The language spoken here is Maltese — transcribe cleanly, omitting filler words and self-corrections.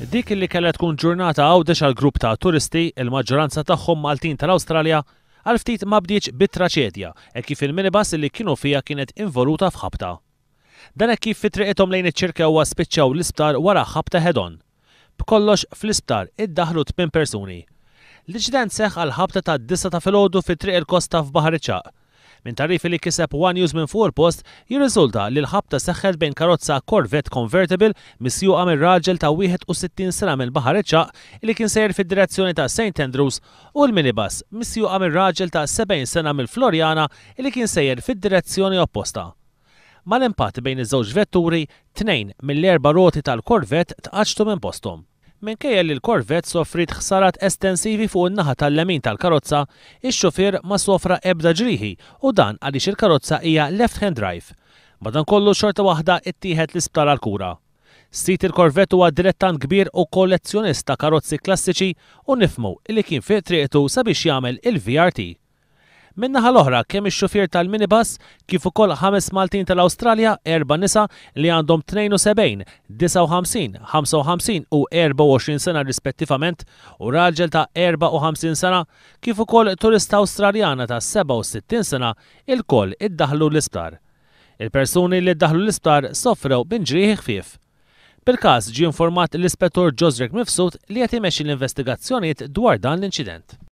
Dik li kellha tkun ġurnata Għawdex għal grupp ta' turisti, il-maġġoranza tagħhom Maltin tal-Awstralja, għal ftit ma bdietx bi traċedja hekk kif il-minibus li kienu fiha kienet involuta f'ħabta. Dan hekk kif fi triqithom lejn iċ-Ċirkewwa spiċċaw l-isptar wara ħabta head-on. B'kollox fl-isptar iddaħħlu tminn persuni. L-inċident seħħ għall-ħabta tad-disgħa ta' filgħodu fi Triq il-Kosta f'Baħar iċ-Ċagħaq. Minn tagħrif li kiseb one News minn fuq il-post, jirriżulta li l-ħabta seħħet bejn karozza Corvette convertible misjuqa minn raġel ta' 61 sena minn Baħar iċ-Ċagħaq li kien sejjer fid-direzzjoni ta' St Andrews u l-minibus misjuqa minn raġel ta' 70 sena mill-Floriana li kien sejjer fid-direzzjoni opposta. Mal-impatt bejn iż-żewġ vetturi, tnejn mill-erba' roti tal-Corvette tqaċċtu minn posthom. Minkejja li l-Corvette sofriet ħsarat estensivi fuq in-naħa tal-lemin tal-karozza, ix-xufier ma sofra ebda ġrieħi u dan għaliex il-karozza hija left-hand drive. Madankollu xorta waħda ittieħed l-isptar għall-kura. Sid il-Corvette huwa dilettant kbir u kollezzjonist ta' karozzi klassiċi u nifhmu li kien fi triqtu sabiex jagħmel il-VRT. Min-naħa l-oħra, kemm ix-xufier tal-minibus kif ukoll ħames Maltin tal-Awstralja, erba' nisa li għandhom 72, 59, 55 u 24 sena rispettivament u raġel ta' 54 sena, kif ukoll turista Awstraljana ta' 67 sena ilkoll iddaħħlu l-isptar. Il-persuni li ddaħħlu l-isptar sofrew minn ġrieħi ħfief. Bil-każ ġie informat l-Ispettur Josrick Mifsud li qed imexxi l-investigazzjonijiet dwar dan l-inċident.